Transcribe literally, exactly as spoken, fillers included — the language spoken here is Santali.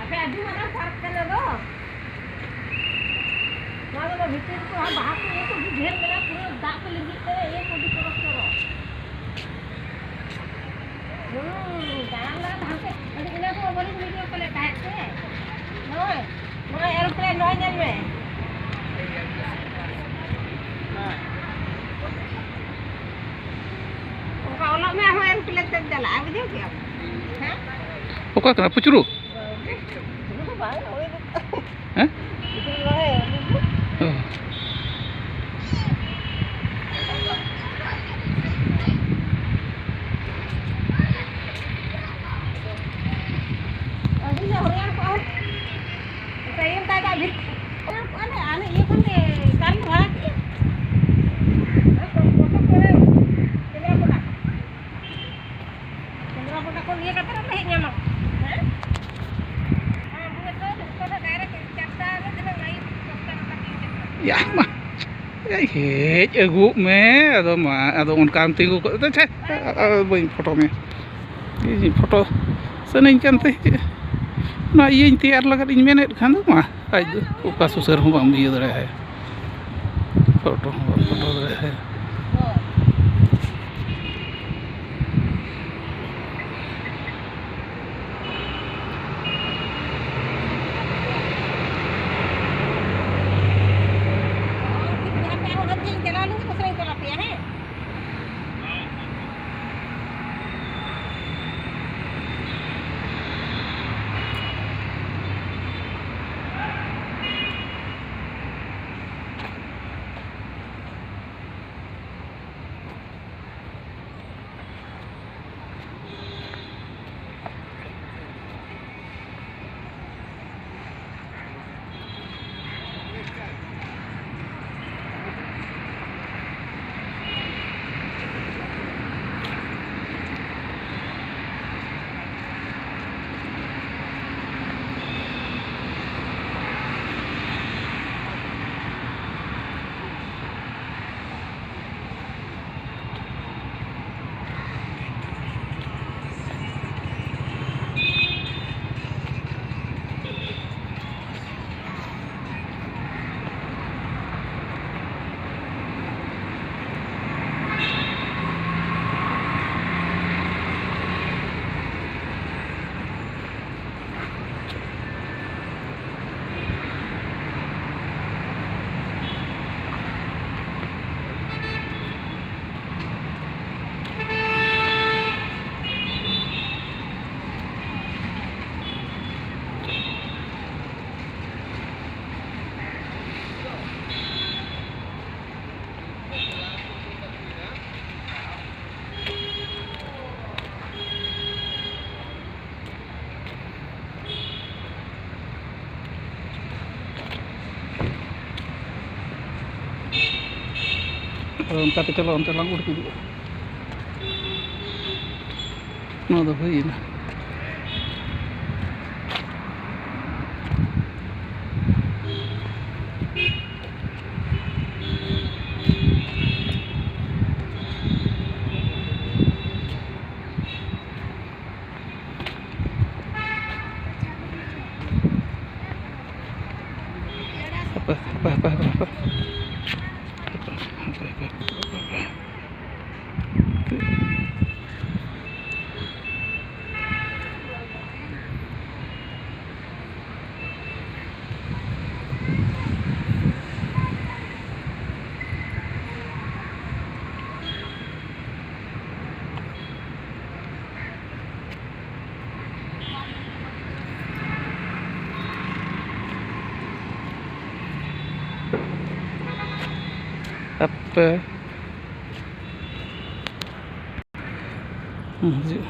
ᱟᱯᱮ ᱟᱹᱰᱤ ᱢᱟᱨᱟᱝ ᱯᱟᱨᱠ ᱠᱟᱱᱟ ᱫᱚ᱾ ᱱᱚᱣᱟ ᱫᱚ ᱵᱷᱤᱛᱤᱨ ᱠᱚ ᱵᱟᱦᱟ ᱠᱚ ᱤᱭᱟᱹ ᱠᱚ ᱟᱹᱰᱤ ᱰᱷᱮᱨ ᱢᱮᱱᱟᱜᱼᱟ, ᱯᱩᱨᱟᱹ ᱫᱟᱜ ᱠᱚ ᱞᱤᱸᱜᱤᱜ ᱠᱟᱱᱟ, ᱤᱭᱟᱹ ᱠᱚ ᱟᱹᱰᱤ ᱪᱚᱨᱚᱠ ᱪᱚᱨᱚᱠ᱾ ᱦᱩᱸ, ᱫᱟᱬᱟᱱ ᱫᱟᱬᱟᱱ ᱦᱟᱱᱛᱮ, ᱟᱹᱰᱤ ᱤᱱᱟᱹ ᱠᱚ ᱵᱟᱹᱞᱤᱧ ᱵᱷᱤᱰᱤᱭᱳ ᱠᱚᱞᱮ ᱛᱟᱦᱮᱸᱫ ᱥᱮ᱾ ᱱᱚᱜᱼᱚᱭ, ᱱᱚᱜᱼᱚᱭ ᱮᱨᱳᱯᱞᱮᱱ, ᱱᱚᱜᱼᱚᱭ ᱧᱮᱞ ᱢᱮ᱾ ᱚᱱᱠᱟ ᱚᱞᱚᱜ ᱢᱮ, ᱟᱨᱦᱚᱸ ᱮᱨᱳᱯᱞᱮᱱ ᱛᱮᱢ ᱪᱟᱞᱟᱜᱼᱟ, ᱵᱩᱡᱷᱟᱹᱣ ᱠᱮᱜᱼᱟᱢ? ᱦᱮᱸ? ᱚᱠᱟ ᱠᱟᱱᱟ ᱯᱩᱪᱨᱩ? ᱯᱩᱪᱨᱩ ᱫᱚ ᱵᱟᱝ, ᱳᱭ ᱦᱮᱸ? ᱯᱩᱪᱨᱩ ᱫᱚ ᱵᱟᱝ, ᱳᱭ ᱚ᱾ ᱟᱹᱰᱤ ᱞᱮ ᱦᱚᱭᱨᱟᱱ ᱠᱚᱜᱼᱟ᱾ ᱴᱟᱭᱤᱢ ᱛᱟᱭ ᱫᱟᱜ ᱵᱷᱤᱛ-, ᱦᱚᱭᱨᱟᱱ ᱠᱚᱜᱼᱟ ᱞᱮ, ᱟᱞᱮ ᱤᱭᱟᱹ ᱠᱷᱚᱱ ᱞᱮ ᱠᱟᱨ ᱞᱮ ᱵᱷᱟᱲᱟ ᱠᱮᱜᱼᱟ᱾ ᱟᱨ ᱠᱚ-, ᱠᱚᱴᱚᱠ ᱠᱚᱨᱮ ᱠᱮᱢᱨᱟ ᱯᱚᱰᱟ ᱠᱷᱚᱱ᱾ ᱠᱮᱢᱨᱟ ᱯᱚᱰᱟ ᱠᱷᱚᱱ ᱤᱭᱟᱹ ᱠᱟᱛᱮ ᱞᱮ ᱦᱮᱡ ᱧᱟᱢᱟ᱾ ᱦᱮᱸ? ᱟᱨ ᱟᱵᱚ ᱫᱚ ᱡᱚᱛᱚ ᱫᱚ ᱰᱟᱭᱨᱮᱠᱴ ᱪᱟᱨᱴᱟ ᱨᱮ ᱛᱤᱱᱟᱹᱜ ᱞᱟᱭᱤᱱ, ᱫᱚᱥᱴᱟ ᱨᱮ ᱛᱤᱱ ᱪᱟᱨᱴᱟ᱾ ᱭᱟ, ᱢᱟ᱾ ᱮᱭ, ᱦᱮᱡ ᱟᱹᱜᱩᱜ ᱢᱮ, ᱟᱫᱚ ᱢᱟ, ᱟᱫᱚ ᱚᱱᱠᱟᱢ ᱛᱤᱸᱜᱩ ᱠᱚᱜ ᱫᱚ, ᱪᱷᱮ, ᱟᱨ ᱵᱟᱹᱧ ᱯᱷᱳᱴᱳ ᱢᱮᱭᱟ᱾ ᱤᱧ ᱯᱷᱳᱴᱳ ᱥᱟᱱᱟᱧ ᱠᱟᱱ ᱛᱮ, ᱪᱮᱫ, ᱚᱱᱟ ᱤᱭᱟᱹᱧ ᱛᱮᱭᱟᱨ ᱞᱟᱹᱜᱤᱫ ᱤᱧ ᱢᱮᱱᱮᱫ ᱠᱷᱟᱱ ᱫᱚ, ᱢᱟ, ᱟᱡ ᱫᱚ ᱚᱠᱟ ᱥᱩᱥᱟᱹᱨ ᱦᱚᱸ ᱵᱟᱢ ᱤᱭᱟᱹ ᱫᱟᱲᱮᱭᱟᱭᱟ, ᱯᱷᱳᱴᱳ ᱦᱚᱸ ᱵᱟᱢ ᱯᱷᱳᱴᱳ ᱫᱟᱲᱮᱭᱟᱭᱟ᱾ ᱚᱱᱠᱟᱛᱮ ᱪᱚᱞᱚ, ᱚᱱᱛᱮ ᱞᱟᱝ ᱩᱰᱩᱠ ᱦᱤᱡᱩᱜᱼᱟ᱾ ᱱᱚᱣᱟ ᱫᱚ ᱦᱩᱭᱮᱱᱟ᱾ ᱦᱟᱯᱮ, ᱦᱟᱯᱮ, ᱦᱟᱯᱮ, ᱦᱟᱯᱮ᱾ ᱦᱟᱯᱮ᱾ ᱦᱩᱸ, ᱦᱤᱡᱩᱜ᱾